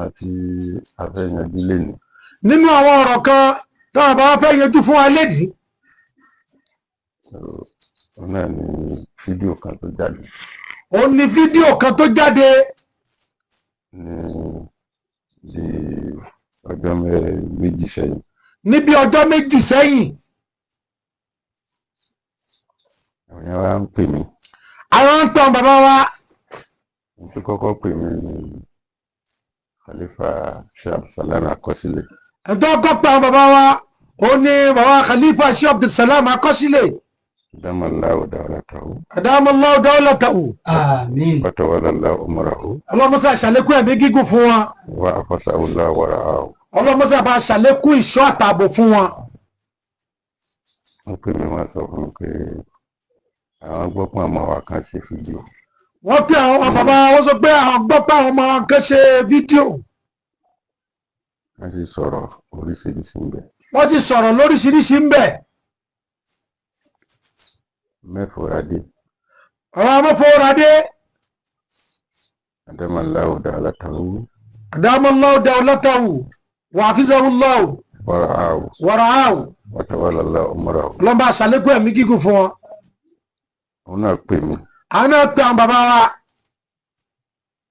Àti a fẹ́ yanjú lénìí. Nínú àwọn ọ̀rọ̀ kan táwọn bàbá fẹ́ yanjú fún wa lénìí. So, òun náà ni fídíò kan tó jáde. Òun ni fídíò kan tó jáde. Ní bí ọjọ́ 2 sẹ́yìn. Ní bí ọjọ́ 2 sẹ́yìn. Àwọn yẹn wá ń pè mí. Àwọn ń tàn bàbá wa. Wọ́n tó kọ́kọ́ pè mí ní Khalifa Sheikh Abdulsalam Akọsílẹ̀. Ẹ̀tọ́ kọ́ pé àwọn bàbá wa, òun ni bàbá Khalifa Sheikh Abdulsalam Akọsílẹ̀. Adamallahu dawlatahu. Adamallahu dawlatahu. Àmín. Wa tawallallahu umrahu. Ọlọ́mọsá ṣàlékún ẹ̀mí gígùn fún wọn. Wa afasahullahu wa ra'ahu. Ọlọ́mọsá bá ṣàlékún ìṣọ́ àtààbò fún wọn. Wọ́n pè mí, wọ́n sọ fún mi pé àwọn gbọ́ pé àwọn wa kan ṣe fídíò. Wọ́n pè àwọn bàbá, wọ́n sọ pé àwọn gbọ́ pé àwọn ọmọ kan ṣe fídíò. Wọ́n sì sọ̀rọ̀ oríṣiríṣi ń bẹ̀. Wọ́n sì sọ̀rọ̀ lóríṣiríṣi ń bẹ̀. Mẹ́fọ̀ọ́radé. Àwọn amọ́fọwọ́radé. Adamallahu dawlatahu. Adamallahu dawlatahu wa hafizahullahu. Wa ra'ahu. Wa ra'ahu. Wa tawallallahu umrahu. Ọlọ́mọba ṣàlékún ẹ̀mí gígùn fún wọn. Òun náà pè mí. Àwọn náà pè àwọn bàbá wa.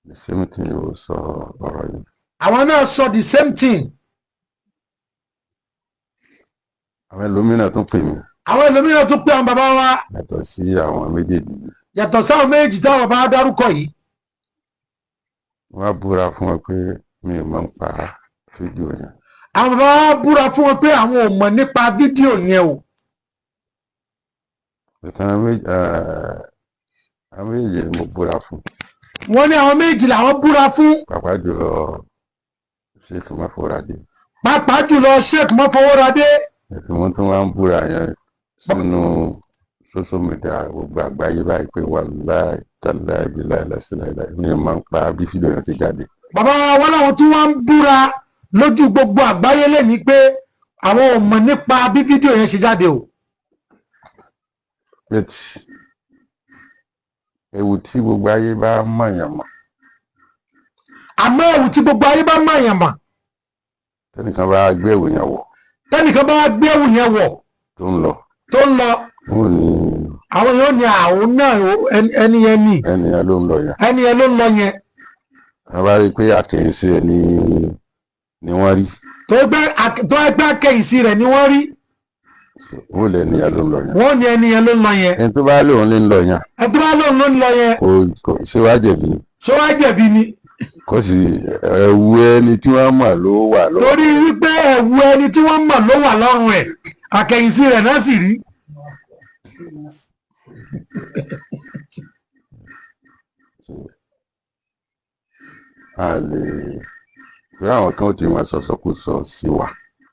The same thing yóò sọ ọ̀rọ̀ yìí. Àwọn náà sọ the same thing. Àwọn ẹlòmíràn tún pè mí. Àwọn ẹlòmíràn tún pè àwọn bàbá wa. Yàtọ̀ sí àwọn méjèèjì yìí. Yàtọ̀ sáwọn méjì táwọn bàbá dárúkọ yìí. Wọ́n á búra fún wọn pé mi ò mọ̀ ń pa fídíò yẹn. Àwọn bàbá wa búra fún wọn pé àwọn ò mọ̀ nípa fídíò yẹn o. Ìtàn àwọn méjèèjì ni mo búra fún. Wọ́n ní àwọn méjì làwọn búra fún. Pàápàá jùlọ Sheikh Mọ́fọ́radé. Pàápàá jùlọ Sheikh Mọ́fọ́radé. Ẹ̀fìn wọn tún wá ń búra yẹn sínú social media gbogbo àgbáyé báyìí pé wàláì tàláì bíláì lásìláì mi ò máa ń pa bí fídíò yẹn ti jáde. Bàbá wọn làwọn tún wá ń búra lójú gbogbo àgbáyé lẹ́ni pé àwọn ò mọ̀ nípa bí fídíò yẹn ṣe jáde o. But ewu tí gbogbo ayé bá mọ̀yàn mọ̀. Àmọ́ ẹ̀wù tí gbogbo ayé bá mọ̀yàn mọ̀. Tẹ́nìkan bá gbé ẹ̀wù yẹn wọ̀. Tẹ́nìkan bá gbé ẹ̀wù yẹn wọ̀. Tó ń lọ. Tó ń lọ. Wọ́n ní. Àwọn yóò ní àwọn náà ẹni yẹn ni. Ẹni yẹn ló ń lọ yẹn. Ẹni yẹn ló ń lọ yẹn. Wọ́n bá rí i pé àkẹ́yìnsí ẹ̀ ni wọ́n rí. Tó ẹgbẹ́ àkẹ́yìnsí rẹ̀ ni wọ́n rí. Wọ́n lè ní yẹn ló ń lọ yẹn. Wọ́n ní ẹni yẹn ló ń lọ yẹn. Ẹni tó bá lóun ní ń lọ yẹn. Ẹni tó bá lóun ló ń lọ yẹn. Kò ṣé wàá jẹ̀bi ni. Ṣé wàá jẹ̀bi ni. Kò sí ẹ̀wù ẹni tí wọ́n mọ̀ ló wà lọ́rùn. Torí wípé ẹ̀wù ẹni tí wọ́n mọ̀ ló wà lọ́rùn ẹ̀, àkẹ́yìnsí rẹ̀ náà sì rí. A lè torí àwọn kan ti máa sọ̀sọ̀kúsọ sí wa.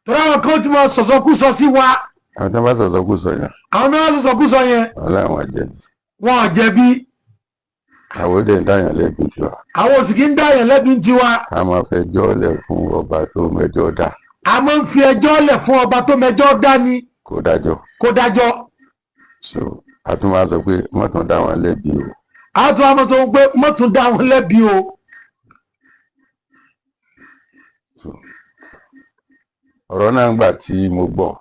Torí àwọn kan ti máa sọ̀sọ̀kúsọ sí wa. Àwọn tí wọ́n bá sọ̀sọ̀kúsọ yẹn. Àwọn tí wọ́n bá sọ̀sọ̀kúsọ yẹn. Wọ́n láwọn jẹ̀bi. Wọn ò jẹ̀bi. Àwọn òde ń dáyàn lẹ́bi tiwa. Àwọn òsì kì í dáyàn lẹ́bi tiwa. A máa fẹjọ́ lẹ̀ fún ọba tó mẹjọ́ dá. A máa ń fi ẹjọ́ lẹ̀ fún ọba tó mẹjọ́ dá ni. Kó dájọ́. Kó dájọ́. So a tún máa sọ pé mọ́tún dá wọn lẹ́bi o. A tún máa sọ pé mọ́tún dá wọn lẹ́bi o. Ọ̀rọ̀ náà ń gbà tí mo gbọ́.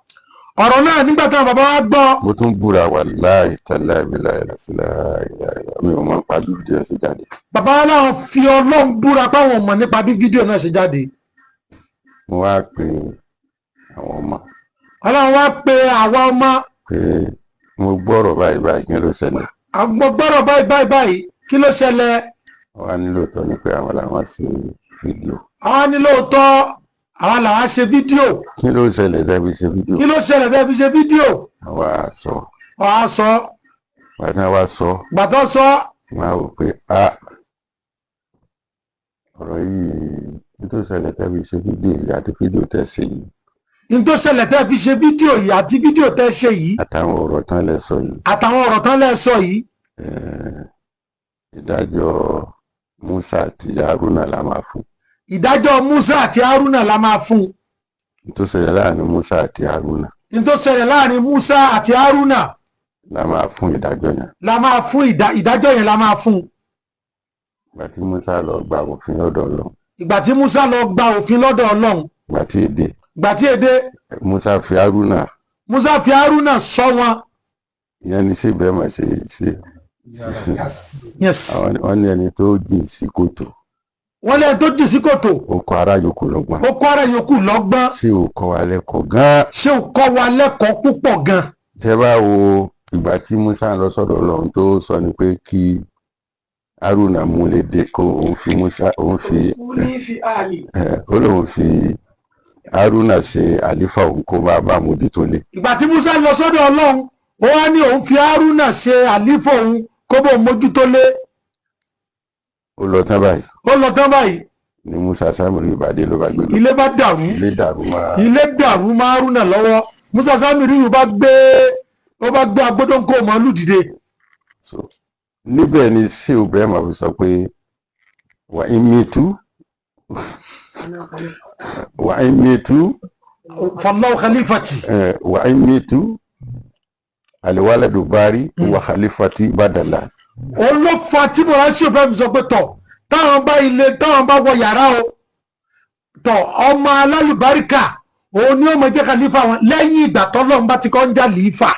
Ọ̀rọ̀ náà nígbà táwọn bàbá wa gbọ́. Mo tún búra wàláì tàláì bíláì lásìláì mi ò mọ̀ nípa bí fídíò ṣe jáde. Bàbá wa náà fi Ọlọ́run búra páwọn ò mọ̀ nípa bí fídíò náà ṣe jáde. Mo wá pe àwọn ọmọ. Ọlọ́run wá pe àwa ọmọ. Pé mo gbọ́rọ̀ báyìí báyìí, kí ló ṣẹlẹ̀. Mo gbọ́rọ̀ báyìí báyìí báyìí, kí ló ṣẹlẹ̀. Wọ́n á nílò tọ́ ni pé àwọn làwọn ṣe fídíò. Àwọn nílò tọ́ àwọn làwọn ṣe fídíò. Kí ló ṣẹlẹ̀ tẹ́ fi ṣe fídíò. Kí ló ṣẹlẹ̀ tẹ́ fi ṣe fídíò. Àwa sọ. Àwa sọ. Gbàtà wa sọ. Gbàtà sọ. Wọ́n á wò pé a ọ̀rọ̀ yìí, kí ló ṣẹlẹ̀ tẹ́ fi ṣe fídíò yìí àti fídíò tẹ́ ṣe yìí. N tó ṣẹlẹ̀ tẹ́ fi ṣe fídíò yìí àti fídíò tẹ́ ṣe yìí. Àtàwọn ọ̀rọ̀ tán lẹ sọ yìí. Àtàwọn ọ̀rọ̀ tán lẹ sọ yìí. Ìdájọ́ Musa àti Haruna la máa fún. Ìdájọ́ Musa àti Haruna la máa fún. N tó ṣẹlẹ̀ láàrin Musa àti Haruna. N tó ṣẹlẹ̀ láàrin Musa àti Haruna. La máa fún ìdájọ́ yẹn. La máa fún ìdájọ́ yẹn la máa fún. Ìgbà tí Musa lọ gba òfin lọ́dọ̀ Ọlọ́run. Ìgbà tí Musa lọ gba òfin lọ́dọ̀ Ọlọ́run. Ìgbà tí èdè Ìgbà tí èdè Musa fi Haruna. Musa fi Haruna sọ wọn. Ìyẹn ní sí Ibrahim ṣe ṣe. Yes. Àwọn wọ́n ní ẹni tó jìn sí kòtò. Wọ́n lẹ́yìn tó jì sí kòtò. Ó kọ́ ará yòókù lọ́gbọ́n. Ó kọ́ ara yòókù lọ́gbọ́n. Ṣé ò kọ́ wa lẹ́kọ̀ọ́ gan-an? Ṣé ò kọ́ wa lẹ́kọ̀ọ́ púpọ̀ gan? Tẹ́ bá wo ìgbà tí Musa lọ sọ́dọ̀ Ọlọ́run, tó sọ ni pé kí Haruna múlẹ̀ dé, kó òun fi Musa, òun fi ó lóun fi Haruna ṣe àlífà òun, kó bá bá mójútó lé. Ìgbà tí Musa lọ sọ́dọ̀ Ọlọ́run, ó wá ní òun fi Haruna ṣe àlífà òun, kó bó mójútó lé. Ó lọ tán báyìí. Ó lọ tán báyìí. Ni Musa Samiri ìbàdí ló bá gbé lọ. Ilé bá dàrú. Ilé dàrú máa. Ilé dàrú mọ́ Haruna lọ́wọ́. Musa Samiri yìí bá gbé, ó bá gbé agbódóńkó màálù dìde. So níbẹ̀ ni ṣé Ibrahim fi sọ pé wà á mìtú, wà á mìtú. Fallahu khalifati. Wà á mìtú aliwaladu bari wà khalifati badala. Òun ló fa tí mo ránṣẹ́ Ibrahim sọ pé tọ̀, táwọn bá ilé, táwọn bá wọ yàrá o, tọ̀, ọmọ alálùbáríkà òun ni ó máa jẹ́ khalifa wọn lẹ́yìn ìgbà tọ́lọ́run bá ti kọ́ ń jà lífà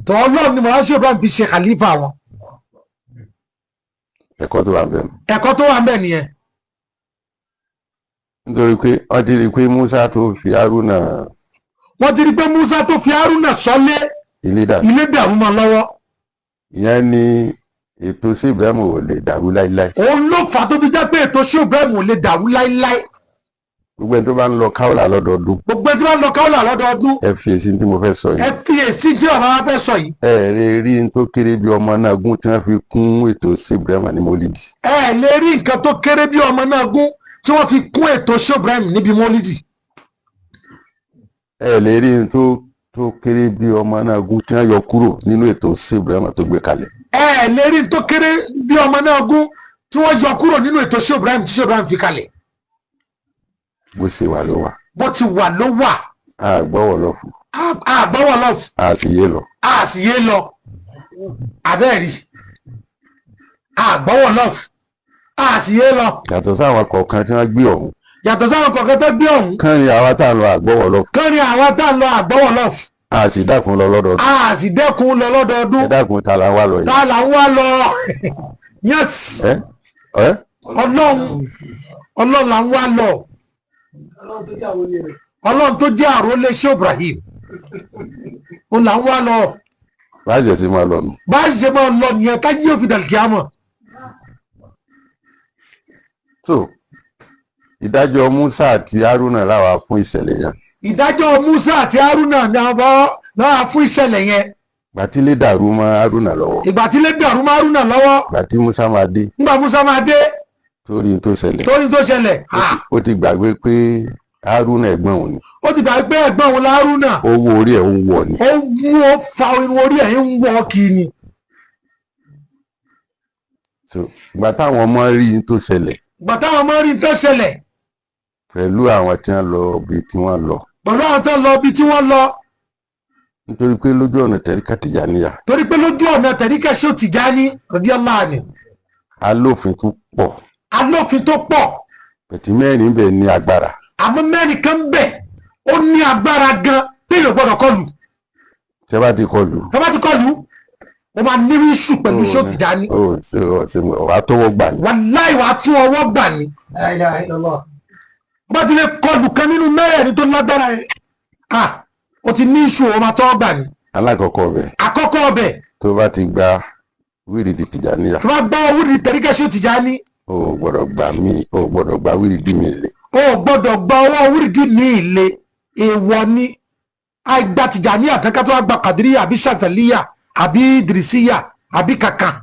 tọ́. Ọlọ́run ni mo ránṣẹ́ Ibrahim fi ṣe khalifa wọn. Ẹ̀kọ́ tó wà bẹ́ẹ̀. Ẹ̀kọ́ tó wà ń bẹ̀ nìyẹn. Nítorí pé wọ́n ti rí i pé Musa tó fi Haruna. Wọ́n ti rí i pé Musa tó fi Haruna sọ́lé. Ilé dàrú. Ilé dàrú mọ́ lọ́wọ́. Ìyẹn ni ètò sí Ibrahim ò lè dàrú láíláí. Òun ló fà á tó fi jẹ́ pé ètò sí Ibrahim ò lè dàrú láíláí. Gbogbo ẹni tó bá ń lọ káwọ́là lọ́dọọdún. Gbogbo ẹni tó bá ń lọ káwọ́là lọ́dọọdún. Ẹ fi èsì tí mo fẹ́ sọ yìí. Ẹ fi èsì tí bàbá wa fẹ́ sọ yìí. Ẹ lè rí n tó kéré bí ọmọ náà gún tí wọ́n fi kún ètò sí Ibrahim ní mólídì. Ẹ lè rí nǹkan tó kéré bí ọmọ náà gún tí wọ́n fi kún ètò sí Ibrahim níbi mólídì. Ẹ lè rí n tó kéré bí ọmọ náà gún tí wọ́n yọ kúrò nínú ètò sí Ibrahim tó gbé kalẹ̀. Ẹ lè rí n tó kéré bí ọmọ náà gún tí wọ́n yọ kúrò nínú ètò sí Ibrahim tí sí Ibrahim fi kalẹ̀. Bó ṣe wà ló wà. Bó ti wà ló wà. A gbọ́wọ́ lọ fún. A gbọ́wọ́ lọ fún. A sì yé lọ. A sì yé lọ. Abẹ́ẹ̀rí. A gbọ́wọ́ lọ fún. A sì yé lọ. Yàtọ̀ sáwọn kọ̀ọ̀kan tí wọ́n gbé ọ̀hún. Yàtọ̀ sáwọn kọ̀ọ̀kan tó gbé ọ̀hún. Kán ní àwa tá à ń lọ àgbọ́wọ́ lọ. Kán ní àwa tá à ń lọ àgbọ́wọ́ lọ fún. A sì dákun lọ lọ́dọọdún. A sì dẹ́kun lọ lọ́dọọdún. Ẹ dákun, ta là ń wá lọ yìí. Ta là ń wá lọ. Yes. Ẹ ẹ. Ọlọ́run, Ọlọ́run là ń wá lọ. Ọlọ́run tó jẹ́ àrólé ṣé Ibrahim ó là ń wá lọ. Báyìí ṣe máa lọ nù. Báyìí ṣe máa lọ nìyẹn táyé yóò fi dàlùkì àmọ́. So ìdájọ́ Musa àti Haruna láwa fún ìṣẹ̀lẹ̀ yẹn. Ìdájọ́ Musa àti Haruna náà fún ìṣẹ̀lẹ̀ yẹn. Ìgbà tí ilé dàrú mọ́ Haruna lọ́wọ́. Ìgbà tí ilé dàrú mọ́ Haruna lọ́wọ́. Ìgbà tí Musa máa dé. Nígbà Musa máa dé. Torí tó ṣẹlẹ̀. Torí tó ṣẹlẹ̀. Ó ti gbàgbé pé Haruna ẹ̀gbọ́n òun ni. Ó ti gbàgbé pé ẹ̀gbọ́n òun la Haruna. Owó orí ẹ̀ ń wọ̀ ni. Ó mú ó fa irun orí ẹ̀ ń wọ̀ kì í ni. So ìgbà táwọn ọmọ rí n tó ṣẹlẹ̀. Ìgbà táwọn ọmọ rí n tó ṣẹlẹ̀. Pẹ̀lú àwọn tí wọ́n lọ ibi tí wọ́n lọ. Pẹ̀lú àwọn tó lọ ibi tí wọ́n lọ. Nítorí pé lójú ọ̀nà tẹ̀ríkà Tìjàníyà. Torí pé lójú ọ̀nà tẹ̀ríkà ṣé Tìjání radiyallahu anhu. Alófin tó pọ̀. Alófin tó pọ̀. Pẹ̀tí mẹ́rin bẹ̀ ní agbára. Àmọ́ mẹ́rin kan bẹ̀ ó ní agbára gan téèyàn gbọ́dọ̀ kọlù. Tẹ́ bá ti kọlù. Tẹ́ bá ti kọlù, o máa ní iṣu pẹ̀lú ṣé Tìjání. Ó ṣe ó ṣe wàá tọwọ́ gbà ní. Wàláì wàá tún ọwọ́ gbà ní. Bá ti lè kọlù kan nínú mẹ́rẹ̀ẹ̀rin tó lágbára yẹn, ah, o ti ní iṣu, o máa tọwọ́ gbà ní. Alákọ̀ọ́kọ́ bẹ̀. Àkọ́kọ́ bẹ̀. Tó bá ti gba wíìrìdì Tìjàníyà. Tó bá gbọ́ wíìrìdì tẹ̀ríkà ṣé Tìjání. O ò gbọ́dọ̀ gbà mí, o ò gbọ́dọ̀ gba wíìrìdì mi lé. O ò gbọ́dọ̀ gba ọwọ́ wíìrìdì mi lé, èèwọ̀ ni. Àìgbà Tìjàníyà kankan tó wá gba Kàdíríyà àbí Ṣàzàlíyà àbí Ìdìrísíyà àbí kankan.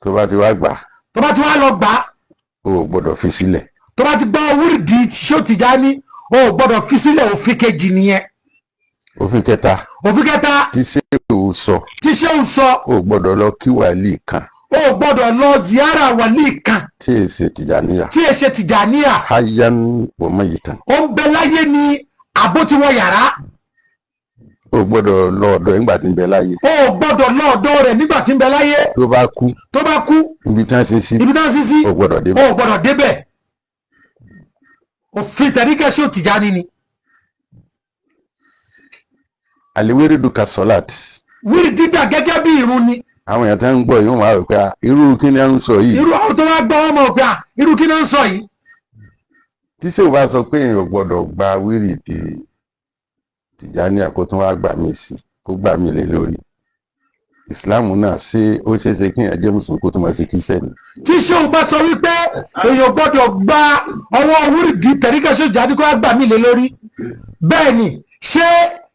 Tó bá ti wá gbà. Tó bá ti wá lọ gbà. O ò gbọ́dọ̀ fi sílẹ̀. Tó bá ti gbọ́ wíìrìdì ṣé Tìjání, o ò gbọ́dọ̀ fi sílẹ̀, òfin kejì nìyẹn. Òfin kẹta. Òfin kẹta. Tí ṣéwù sọ. Tí ṣéwù sọ. O ò gbọ́dọ̀ lọ kí wàlíì kan. O ò gbọ́dọ̀ lọ ziyara wàlíì kan. Tí è ṣe Tìjàníyà. Tí è ṣe Tìjàníyà. Hayyan wa mayitan. Ó ń bẹ láyé ni àbó tí wọ́n yàrá. O gbọ́dọ̀ lọ ọ̀dọ̀ ẹ̀ ńgbà tí ń bẹ láyé. O ò gbọ́dọ̀ lọ ọ̀dọ̀ rẹ̀ nígbà tí ń bẹ láyé. Tó bá kú, Tó bá kú, ibi tí wọ́n ṣe sí, ibi tá ń sí sí, o gbọ́dọ̀ o débẹ̀. ò gbọ́dọ̀ débẹ̀. Òfin tẹ̀ríkà Ṣéhù Tìjání ni. Àlewérédù ka sọ́láàtì. Wíìrì dídà gẹ́gẹ́ bí irun ni. Àwọn èèyàn tó ń gbọ́ yìí, wọ́n máa rò pé, ah, irú kí ni à ń sọ yìí? Irú àwọn tó wá gbọ́, wọn mọ̀ pé à, irú kí náà ń sọ yìí? Tí sèwọ́ bá sọ pé èèyàn ò gbọ́dọ̀ gba wírìdì Tìjání, kó tún wá gbà mí sí, kó gbà mí lé lórí ìsìláàmù náà, ṣé ó ṣeé ṣe kí èèyàn jẹ́ mùsùlùmí kó tún máa ṣe kírísítẹ́nì? Tí Ṣéhù bá sọ wípé èèyàn gbọ́dọ̀ gba ọwọ́ wíìrì tẹ̀ríkà Ṣéhù Tìjání kó wá gbà mí lé lórí, bẹ́ẹ̀ ni, ṣé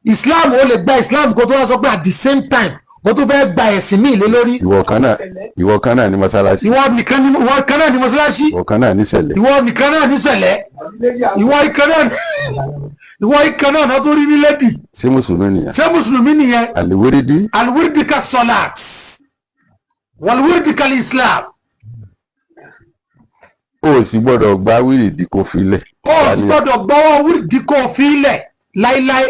Islam, ó lè gba Islam kó tó wá sọ pé at the same time kó tó fẹ́ gba ẹ̀sìn míì lé lórí? Ìwọ kan náà, ìwọ kan náà ní mọ́sálásí. Ìwọ nìkan ní, ìwọ kan náà ní mọ́sálásí. Ìwọ kan náà ní sẹ̀lẹ̀. Ìwọ nìkan náà ní sẹ̀lẹ̀. Ìwọ ìkan náà náà tó rí ní lẹ́dì. Ṣé mùsùlùmí nìyẹn? Ṣé mùsùlùmí nìyẹn? Àlewérédì. Alwirdi ka salat, walwirdi ka islam. Ó sì gbọ́dọ̀ gba wírìdì kó filẹ̀. Ó sì gbọ́dọ̀ gbọ́wọ́ wíìdì kó o fi ilẹ̀ láíláí.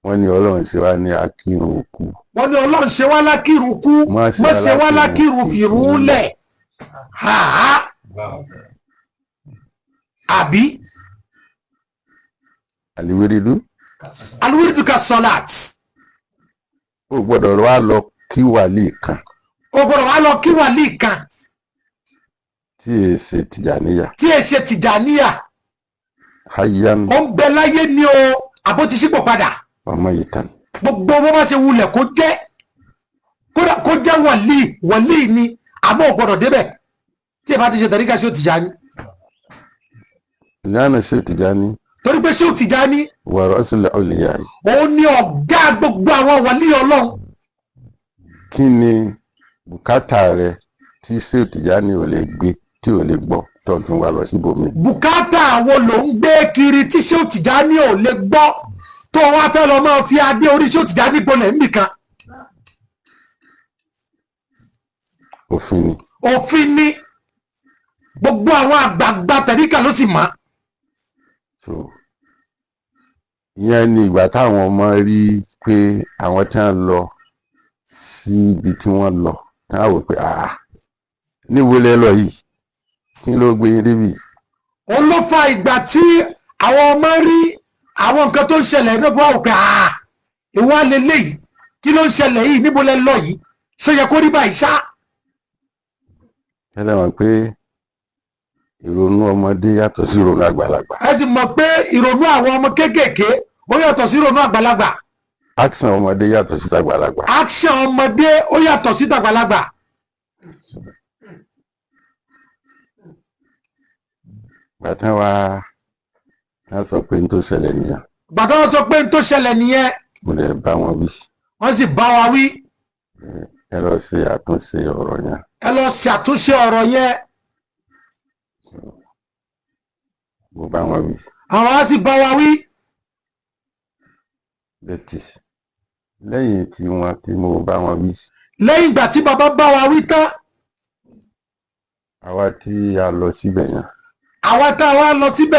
Wọ́n ní Ọlọ́run ṣe wá ní akírun òkú. Wọ́n ní Ọlọ́run ṣe wá lákìrún kú, Má ṣe má ṣe wá lákìrún fìrún lẹ̀ ha ha, àbí? Àlewérédù. Alwirdi ka salat. Ó gbọ́dọ̀ wá lọ kí wàlíì kan O gbọ́dọ̀ wá lọ kí wàlíì kan tí èè ṣe Tìjàníyà. Tí ẹ ṣe Tìjàníyà. Hayyan Ó ń bẹ láyé ní o, àbó ti ṣípò padà, wa mayitan. Gbogbo bó bá ṣe wulẹ̀ kó jẹ́, kódà kó jẹ́ wàlíì, wàlíì ni, àmọ́ ò gbọ́dọ̀ débẹ̀ tí ẹ bá ti ṣe tẹ̀ríkà Ṣéhù Tìjání. Ìyáàna ṣe Tìjání. Torí pé Ṣéhù Tìjání wà rasul awliya. Òun ni ọ̀gá gbogbo àwọn wàlíì Ọlọ́run. Kí ni bùkátà rẹ tí ṣe Tìjání ò lè gbé, tí ò lè gbọ́, tó tún wá lọ síbòmí? Bùkátà wo ló ń gbé kiri tí Ṣéhù Tìjání ò lè gbọ́, tó wá fẹ́ lọ máa fi adé orí Ṣéhù Tìjání gbolẹ̀ níbìkan? Òfin ni. Òfin ni, gbogbo àwọn àgbààgbà tẹ̀ríkà ló sì mọ̀. So ìyẹn ni ìgbà táwọn ọmọ rí pé àwọn tí wọ́n lọ sí ibi tí wọ́n lọ, tí wọ́n wò pé, ah, níbo lẹ lọ yìí? Kí ló gbé yín débi? Òun ló fa ìgbà tí àwọn ọmọ rí àwọn nǹkan tó ń ṣẹlẹ̀ náà fún àwọn pé, ah, ìwà lélẹ́yìí, kí ló ń ṣẹlẹ̀ yìí? Níbo lẹ lọ yìí? Ṣó yẹ kó rí báyìí ṣá? Ẹ lẹ́wọ̀n pé ìrònú ọmọdé yàtọ̀ sí ìrònú àgbàlagbà. Ẹ sì mọ̀ pé ìrònú àwọn ọmọ kéékèèké, ó yàtọ̀ sí ìrònú àgbàlagbà. Action ọmọdé yàtọ̀ sí tàgbàlagbà. Action ọmọdé, ó yàtọ̀ sí tàgbàlagbà. Ìgbà tí wọ́n wá sọ pé n tó ṣẹlẹ̀ nìyẹn. Gbàtà wọn sọ pé n tó ṣẹlẹ̀ nìyẹn. Mo lè bá wọn wí. Wọ́n sì bá wa wí. Ẹ lọ ṣe àtúnṣe ọ̀rọ̀ yẹn. Ẹ lọ ṣàtúnṣe ọ̀rọ̀ yẹn. Mo bá wọn wí. Àwọn á sì bá wa wí. Bẹ́tì lẹ́yìn tí wọ́n tí mo bá wọn wí, Lẹ́yìn ìgbà tí bàbá bá wa wí tán, àwa tí a lọ síbẹ̀ yẹn, àwa tá a wá lọ síbẹ̀.